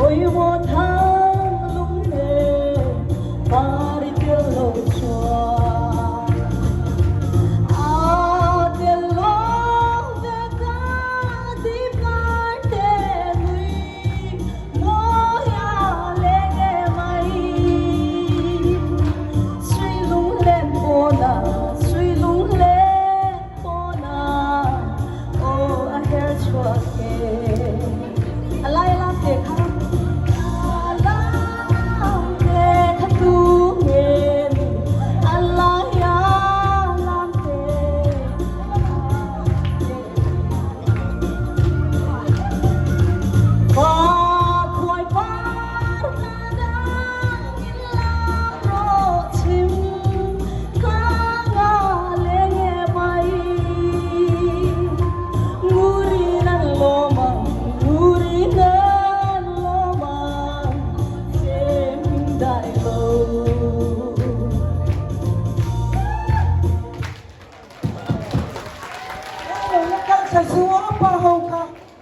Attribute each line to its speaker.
Speaker 1: Khawi maw thang lunglen par i tel lo chuan A tel lo ve ka dip lai te nui mawi a leng em ai Sui lunglen pawna sui lunglen pawna aw a her chhuak e.